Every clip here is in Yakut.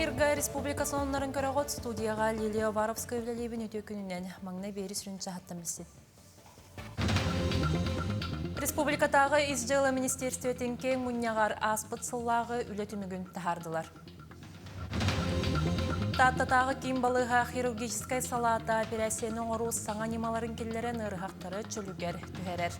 Эфирга республика сонуннарын көрөҕүт студияға Лилия Уваровская үлэлиибин үтүө күнүнэн маҥнай биэри сүрүн чаһаттан билсин. Республикатааҕы Ис дьыала министерствотын киэҥ мунньаҕар ааспыт сыллааҕы үлэ түмүгүн таһаардылар. Тааттатааҕы киин балыыһа хирургическай салаата эпэрээссийэни оҥоруу саҥа ньымаларын киллэрэн ыарыһахтары чөлүгэр түһэрэр.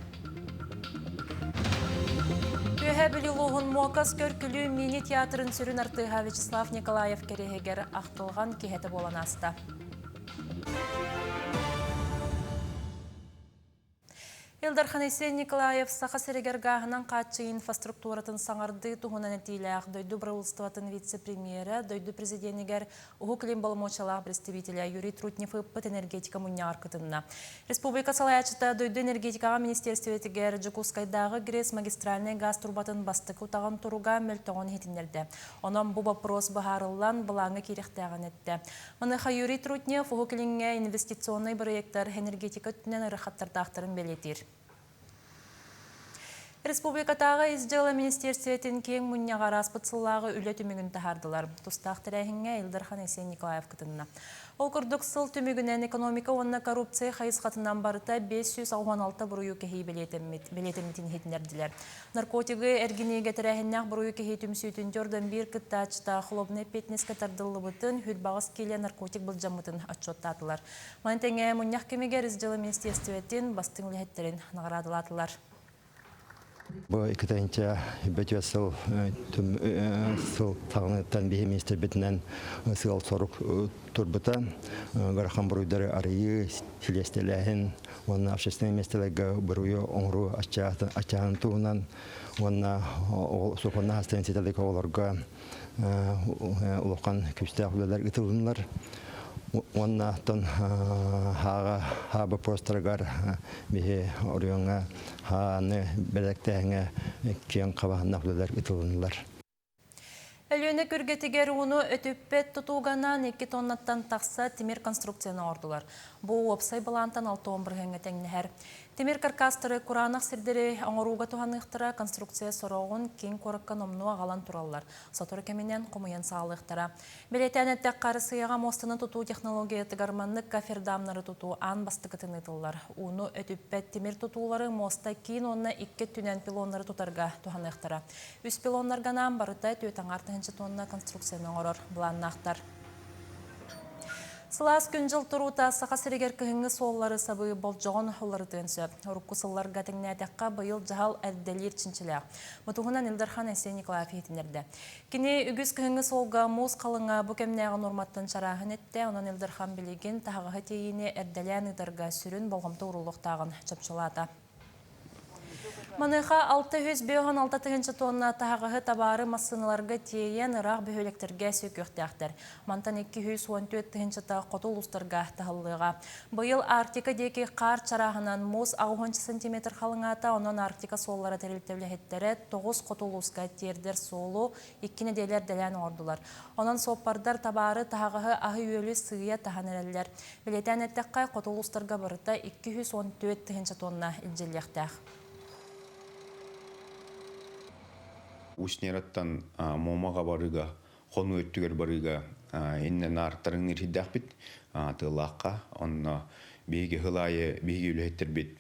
Үөһээ Бүлүү улууһун Муокас көркүлүү мини-театрын сүрүн артыыһа Вячеслав Николаев кэриэһигэр ахтылҕан киһэтэ буолан ааста. Ил Дархан Айсен Николаев Саха сиригэр гааһынан хааччыйыы инфраструктуратын саҥардыы туһунан этиилээх дойду бырабыыталыстыбатын вице-премьерэ, дойду президенигэр Уһук Илин боломуочалаах представителэ Юрий Трутнев ыыппыт энергетика мунньаҕар кытынна. Республика салайааччыта дойду энергетикаҕа министиэристибэтигэр Дьокуускайдааҕы ГРЭС магистральнай гаас турбатын бастакы утаҕын туруга мөлтөҕүн иһитиннэрдэ. Онон бу боппуруос быһаарыллан, былааҥҥа киириэхтээҕин эттэ. Маныаха Юрий Трутнев Уһук Илиҥҥэ инвестиционнай бырайыактар энергетика өттүнэн ыарахаттардаахтарын бэлиэтиир. Республикатааҕы Ис дьыала министиэристибэтин киэҥ мунньаҕар ааспыт сыллааҕы үлэ түмүгүн таһаардылар. Тустаах тэрээһиҥҥэ Ил Дархан Айсен Николаев кытынна. Ол курдук, сыл түмүгүнэн экономика уонна коррупция хайысхатынан барыта 586 буруйу кэһии бэлиэтэммит, бэлиэтэммитин иһитиннэрдилэр. Наркотигы эргиниигэ тэрээһиннээх буруйу кэһии түмсүүтүн Дьордон биир кыттааччыта холуобунай эппиэтинэскэ тардыллыбытын, хүрбаҕас киилэ наркотик былдьаммытын отчуоттаатылар. Маны тэҥэ мунньах кэмигэр Ис дьыала министиэристибэтин бастыҥ үлэһиттэрин наҕараадалаатылар. Бу иккитинчи бөтүө сыл сыл саҕаныттан биһи министрбитинэн сыал-сорук турбута. Ыарахан буруйдары арыйыы, силиэстэлээһин уонна общественнай миэстэлэргэ буруйу оҥоруу аччааһын туһунан уонна сокуонна хастыын ситэлик оҕолорго улахан күүстээх үлэлэр ыытылыннар. Уонна оттон хааҕа хаа боппуруостарыгар биһи оройуоҥҥа хааны бэлэктээһиҥҥэ киэҥ хабаһыннаах үлэлэр ыытылыннылар. Өлүөнэ күргэтигэр ууну өтүппэт тутууганан 2 тоннаттан тахса тимир конструкцияны оҥордулар. Бу уопсай былаантан 60 бырыһыаҥҥа тэҥнэһэр. Тимир каркастары кураанах сирдэри оҥорууга туһаныахтара, конструкция сороҕун киин куоракка номнуо аҕалан тураллар. Сотору кэминэн хомуйан саҕалыахтара. Бэлиэтээн эттэххэ, Арассыыйаҕа муостаны тутуу технологиятыгар маннык кафердамнары тутуу аан бастакытын ыытыллар. Ууну өтүппэт тимир тутуулары муоста киин уонна икки өттүнэн пилоннары тутарга туһаныахтара. Үс пилоннарга анаан барыта түөрт тыһыынча тонна конструкцияны оҥорор былааннаахтар. Сылаас күн-дьыл туруута Саха сиригэр кыһыҥҥы суоллары сабыы болдьоҕун уларытыан сөп. Урукку сылларга тэҥнээтэххэ, быйыл дьаһал эрдэлиир чинчилээх. Бу туһунан Ил Дархан Айсен Николаев иһитиннэрдэ. Кини үгүс кыһыҥҥы суолга муус халыҥа бу кэмнээҕи нуорматтан чарааһын эттэ, онон Ил Дархан билигин таһаҕаһы тиэйиини эрдэлээн ыытарга сүрүн болҕомто ууруллуохтааҕын чопчулаата. Маныаха 656 тыһыынча тонна таһаҕаһы табаары массыыналарга тиэйэн ыраах бөһүөлэктэргэ сүөкүөхтээхтэр. Мантан 214 тыһыынчата хоту улуустарга таһыллыаҕа. Быйыл Арктика диэки хаар чарааһынан муус 80 сантиметр халыҥаата, онон Арктика суоллара тэрилтэ үлэһиттэрэ 9 хоту улууска тиэрдэр суолу икки нэдиэлэ эрдэлээн оҥордулар. Онон суоппардар табаары таһаҕаһы аһы-үөлү сыыйа таһан эрэллэр. Бэлиэтээн эттэххэ, хоту улуустарга барыта 214 тыһыынча тонна илдьиллиэхтээх. Усть-Нераттан Муомаҕа барыыга, хонуу өттүгэр барыыга иннэ наартарын ирдээхпит тыалаахха. Онно биһиги сыл аайы биһиги үлэһиттэрбит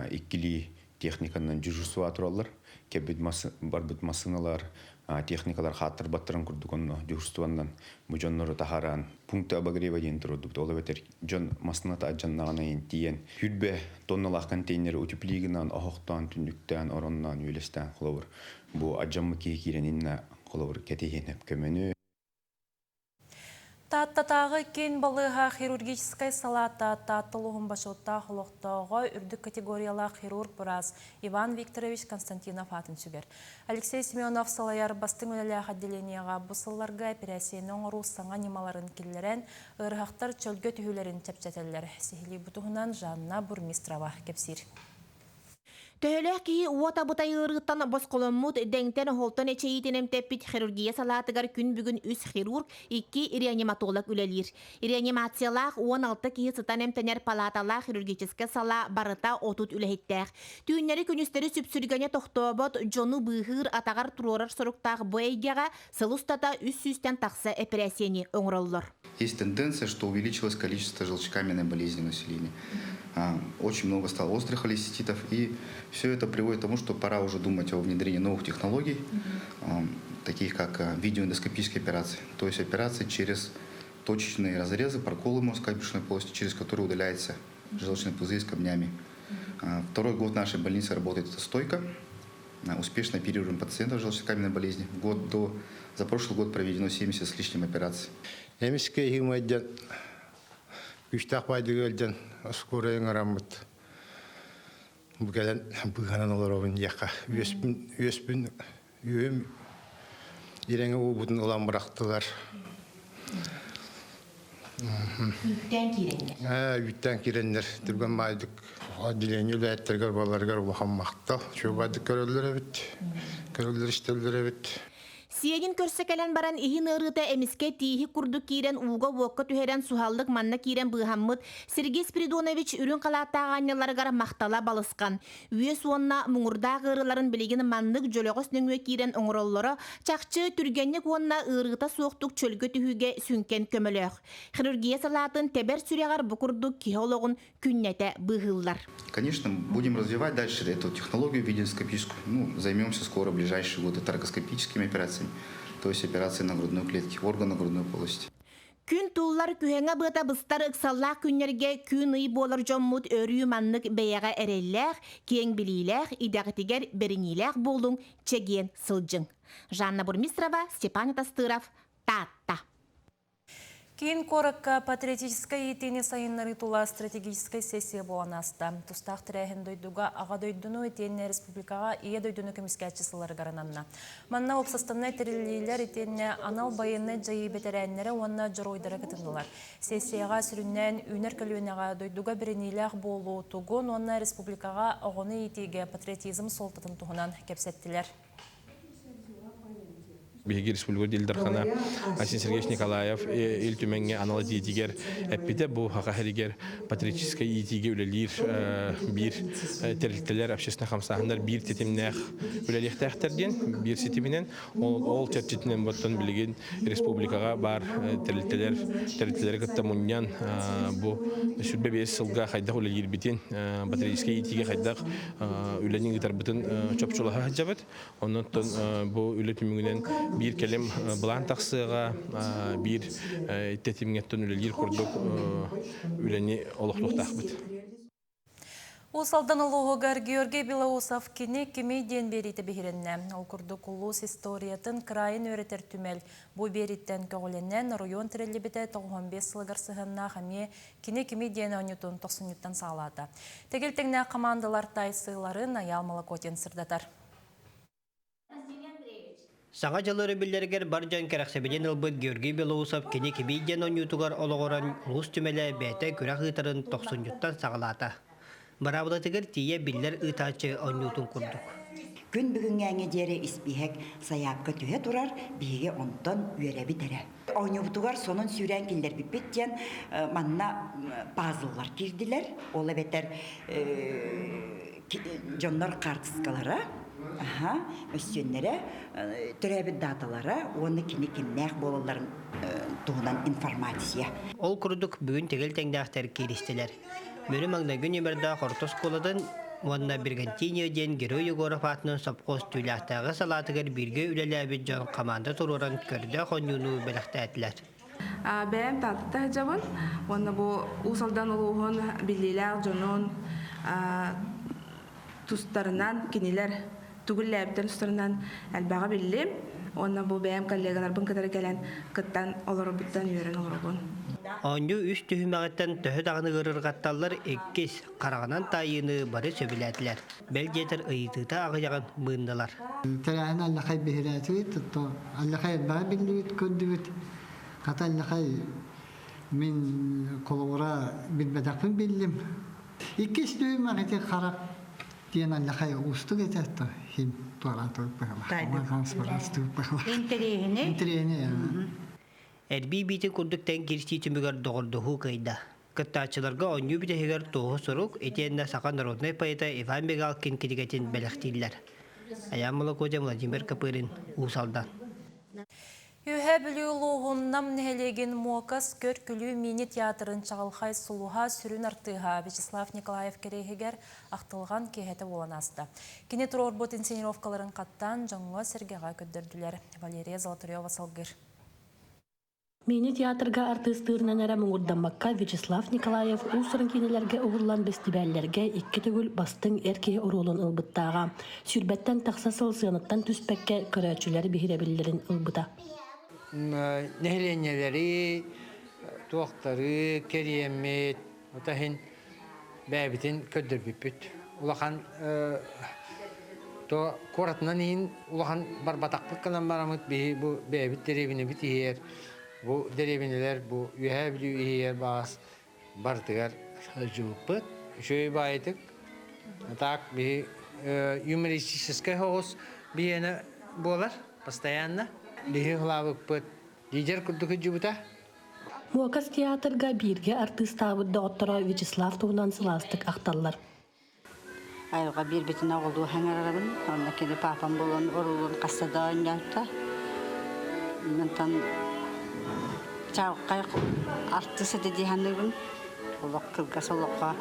иккилии техниканан дежурство тураллар. Кэлбит барбыт массыыналар, техникалар хааттарбаттарын курдук онно дежурствоннан бу дьоннору таһааран пункты обогрева диэн турдубут. Ол эбэтэр дьон массыыната алдьаннаҕына тиийэн хүрбэ тонналаах контейнеры утеплии гынан оһохтоон, түннүктээн, оронноон, үөлэстээн холобур бу алдьаммыт киһи киирэн иннэ холобур кэтиһиэн көмөнү. Тааттатааҕы киин балыыһа хирургическай салаата Таатта улууһун бочуоттаах олохтооҕо үрдүк категориялаах хирург-быраас Иван Викторович Константинов аатын сүгэр. Алексей Семенов салайар бастыҥ үлэлээх отделениеҕа бу сылларга эпэрээссийэни оҥоруу саҥа ньымаларын киллэрэн, ыарыһахтар чөлгө түһүүлэрин чэпчэтэллэр. Сиһилии бу туһунан Жанна Бурмистрова кэпсиир. Төһөлөөх киһи уот абытай ыарыыттан босхоломмут, дэҥтэн-оһолтон эчэйиитин эмтэппит хирургия салаатыгар күн бүгүн үс хирург, икки реаниматолог үлэлиир. Реанимациялаах 16 киһи сытан эмтэнэр палааталаах хирургическай салаа барыта 30 үлэһиттээх. Түүннэри-күнүстэри сүпсүлгэнэ тохтообот, дьону быыһыыр, атаҕар туруорар соруктаах бу эйгэҕэ сыл устата 300-тэн тахса эпэрээссийэни оҥороллор. Есть тенденция, что увеличилось количество желчекаменной болезни населения. Очень много стало острых холециститов, и все это приводит к тому, что пора уже думать о внедрении новых технологий, таких как видеоэндоскопические операции, то есть операции через точечные разрезы, проколы мозга брюшной полости, через которые удаляется желчный пузырь с камнями. Второй год в нашей больнице работает эта стойка. Успешно оперируем пациентов с желчнокаменной болезнью. В год до, за прошлый год проведено 70 с лишним операций. Эмискэ иһимэйдэн күстээх баайдыгы өлдөн скорая ыҥыраммыт бу кэлэн быыһанан олоробун диэххэ үөспүн үөспүн үөм ирэҥэ уубутун ылан бырахтылар Үүттээн киирэннэр. Үүттээн киирэннэр түргэн баайдык отделение үлэһиттэригэр баларыгар улахан махтал. Үчүгэй көрөллөр эбит, көрөллөр истэллэр эбит. Сиэгин көрсө кэлэн баран иһин ыарыыта эмискэ тииһи курдук киирэн ууга-уокка түһэрэн суһаллык манна киирэн быыһаммыт Сергей Спиридонович үрүҥ халааттаах аанньалларыгар махтала балысхан. Үөс уонна муҥурдаах ыарыыларын билигин маннык дьөлөҕөс нөҥүө киирэн оҥороллоро чахчы түргэнник уонна ыарыыта суохтук чөлгө түһүүгэ сүҥкэн көмөлөөх. Хирургия салаатын тэбэр сүрэҕэр бу курдук киһи олоҕун күннэтэ быыһыыллар. Конечно, будем развивать дальше эту технологию видеоскопическую. Ну, займемся скоро, в ближайшие годы, торакоскопическими операциями, то есть операции на грудной клетке, органа грудной полости. Күн туллар күһэҥэ быата быстар ыксаллаах күннэргэ күн-ый буолар дьоммут өрүү маннык бэйэҕэ эрэллээх, киэҥ билиилээх, идэҕитигэр бэриниилээх буолуҥ, чэгиэн сылдьыҥ. Жанна Бурмистрова, Степан Атастыров, Таатта. Киин куоракка патриотическай иитиини сайыннарыы тула стратегическай сессия буолан ааста. Тустаах тэрээһин дойдуга Аҕа дойдуну итиэннэ республикаҕа Ийэ дойдуну көмүскээччи сылларыгар ананна. Манна уопсастыбаннай тэриллиилэр итиэннэ анал байыаннай дьайыы бэтэрээннэрэ уонна дьоруойдара кытыннылар. Сессияҕа сүрүннээн үүнэр көлүөнэҕэ дойдуга бэриниилээх буолуу тугун уонна республикаҕа оҕону иитиигэ патриотизм суолтатын туһунан кэпсэттилэр. Биһиги республика Ил Дархана Айсен Сергеевич Николаев Ил Түмэҥҥэ анал этиитигэр эппитэ бу Саха сиригэр патриотическай иитиигэ үлэлиир биир тэрилтэлэр, общественнай хамсааһыннар биир тэтимнээх үлэлиэхтээхтэр диэн биир ситиминэн ол чэрчитинэн оттон билигин республикаҕа баар тэрилтэлэр тэрилтэлэри кытта мунньан бу 25 сылга хайдах үлэлиирбитин патриотическай иитиигэ хайдах үлэни ыытарбытын чопчулаһа сылдьабыт. Онон бу үлэ түмүгүнэн биир кэлим былаан тахсыаҕа, биир тэтимҥэттэн үлэлиир курдук үлэни олохтуохтаахпыт. Уус Алдан улууһугар Георгий Белоусов кини кимий диэн биэриитэ биһирэннэ. Ол курдук улуус историятын кыраайын үөрэтэр түмэл бу биэрииттэн көҕүлэнэн оройуон тэриллибитэ 95 сылыгар сыһыаннаах эмиэ кини кимий диэн оонньуутун тохсунньуттан саҕалаата. Тэгил тэҥнээх хамаандалар тайсыыларын Айаал Молокотин сырдатар. Саҥа дьыл өрөбүллэригэр бар дьон кэрэхсэбилин ылбыт Георгий Белоусов кини кимий диэн оонньуутугар олоҕуран улуус түмэлэ бэйэтэ күрэх ыытарын тохсунньуттан саҕалаата. Быраабылатыгар тиийэ биллэр ыытааччы оонньуутун курдук. Күн бүгүҥҥээҥҥэ диэри испииһэк сайаапка түһэ турар, биһиги онтон үөрэбит эрэ. Оонньуубутугар сонун сүүрээн киллэрбиппит диэн манна пазллар киирдилэр. Ол эбэтэр дьоннор хаартыскалара, өссүөннэрэ, төрөөбүт дааталара уонна кини кимнээх буолалларын туһунан информация. Ол курдук бүгүн тэгил тэҥнээхтэр кииристилэр. Мүрү маҥнайгы нүөмэрдээх орто оскуолатын уонна Бригантиния диэн Герой Егоров аатынан сопхуос Түүлээхтээҕи салаатыгар бииргэ үлэлээбит дьон хамаанда туруоран көрдөөх оонньууну бэлэхтээтилэр. Бэйэм Таатта сылдьабын уонна бу Уус Алдан улууһун биллиилээх дьонун тустарынан кинилэр тугу үлэлээбиттэрин тустарынан элбэҕи биллим уонна бу бэйэм коллегаларбын кытары кэлэн кыттан олорорбуттан үөрэн олоробун. Оонньуу үс түһүмэҕиттэн төһө даҕаны ыарырҕатталлар иккис, хараҕынан таайыыны бары сөбүлээтилэр. Бэл диэтэр ыйытыыта аҕыйаҕын мыыннылар. Тэрээһин аллахай биһирээтибит, то аллахай элбэҕи биллибит, көрдүбүт. Хата аллахай мин холобура билбэтэхпин биллим. Иккис түһүмэх ити харах. Диэн аллахай уустук этэ то хим туораатыбыт быһалаах. Интэриэһинэй. Интэриэһинэй. Эрбии биитин курдук тэҥ киирсии түмүгэр доҕордоһуу кыайда. Кыттааччыларга оонньуу бүтэһигэр туоһу сурук итиэннэ саха народнай поэта Иван Мигалкин кинигэтин бэлэхтииллэр. Айаан Молокуодьа, Владимир Копырин, Уус Алдан. Үөһээ Бүлүү улууһун Нам нэһилиэгин Муокас көр-күлүү мини-театрын чаҕылхай сулуһа сүрүн артыыһа Вячеслав Николаев кэриэһигэр ахтылҕан киэһэтэ буолан ааста. Кини туруорбут инсценировкаларын хаттаан дьоҥҥо-сэргэҕэ көрдөрдүлэр. Валерия Золотарева салгыыр. Мини-театрга артыыстыырынан эрэ муҥурдаммакка Вячеслав Николаев уус-уран киинэлэргэ уһуллан бэстибээллэргэ икки төгүл бастыҥ эр киһи оруолун ылбыттааҕа. Сүүрбэттэн тахса сыл сыанаттан түспэккэ көрөөччүлэр биһирэбиллэрин ылбыта. Нэһилиэнньэлэри, туохтары кэриэммит, ота иһин бэйэбитин көрдөрбүппүт. Улахан то куоратынан иһин улахан барбатахпыт гынан бараммыт биһи бу бэйэбит дэриэбинэбит иһиэр, бу дэриэбинэлэр бу Үөһээ Бүлүү иһиэр баас барытыгар сылдьыбыппыт. Үчүгэй баайытык. Так биһи юмористическай соҕус биһиэнэ буолар постоянно. Биһи ылаабыппыт лидер курдук сылдьыбыта. Муокас театрга бииргэ артыыстаабыт доҕотторо Вячеслав туһунан сылаастык ахталлар. Айылҕа биэрбитин оҕолуу хаҥарарабын. Онно кини папам буолан оруолун хаста да оонньоото. Мантан чаҕылхай артыыс этэ дии саныыбын. Олох кылгас олоххо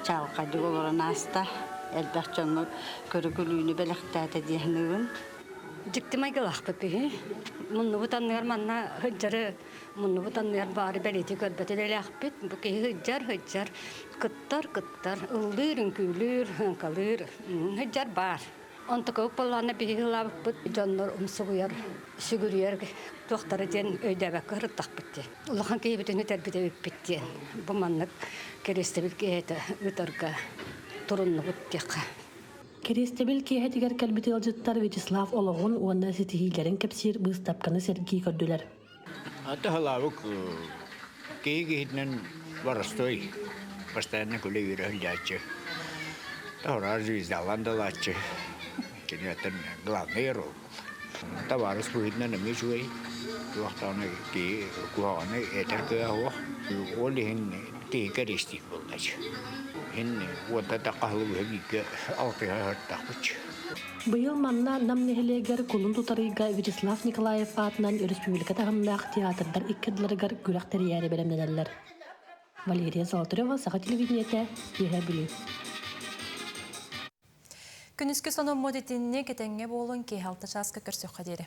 чаҕылхайдык олорон ааста. Элбэх дьоҥҥо көрү-күлүүнү бэлэхтээтэ дии саныыбын. Дьикти майгылаахпыт биһи. Муннубут анныгар манна сылдьары муннубут анныгар баары бэлиэтии көрбөт үлэлээхпит. Бу киһи сылдьар, сылдьар, кыттар, кыттар, ыллыыр, үҥкүүлүүр, ыҥкалыыр, сылдьар баар. Онтукабыт буоллаҕына биһиги ылаабыппыт дьоннор умсугуйар, сүгүрүйэр туохтара диэн өйдөөбөккө сырыттахпыт диэн. Улахан киһибитин үтэрбит эбиппит диэн. Бу маннык кэриэстэбил киэһэтэ ыытарга туруннубут диэххэ. Кэриэстэбил киэһэтигэр кэлбит ыалдьыттар Вячеслав олоҕун уонна ситиһиилэрин кэпсиир быыстапканы сэргии көрдүлэр. Атаһалаабык киһи киһитинэн боростуой, постоянно күлэ үөрэ сылдьааччы. Таһыраа звездалаан да ылааччы. Кини оттон главный роль. Табаарыс быһыытынан эмиэ үчүгэй. Туохтаҕына киһи куһаҕаны этэр кыаҕа суох. Ол иһин киһи кэриэстиир буоллааччы. Иһин уонта да хаһылы бииргэ алтыһа сырыттахпыт. Быйыл манна Нам нэһилиэгэр кулун тутар ыйга Вячеслав Николаев аатынан өрөспүүбүлүкэ таһымнаах театрдар икки ардыларыгар күрэх тэрийээри бэлэмнэнэллэр. Валерия Золотарева, Саха телевидениетэ, Үөһээ Бүлүү. Күнүскү сонуммут итинник этэҥҥэ буолун, киэһэ алта чааска көрсүөххэ диэри.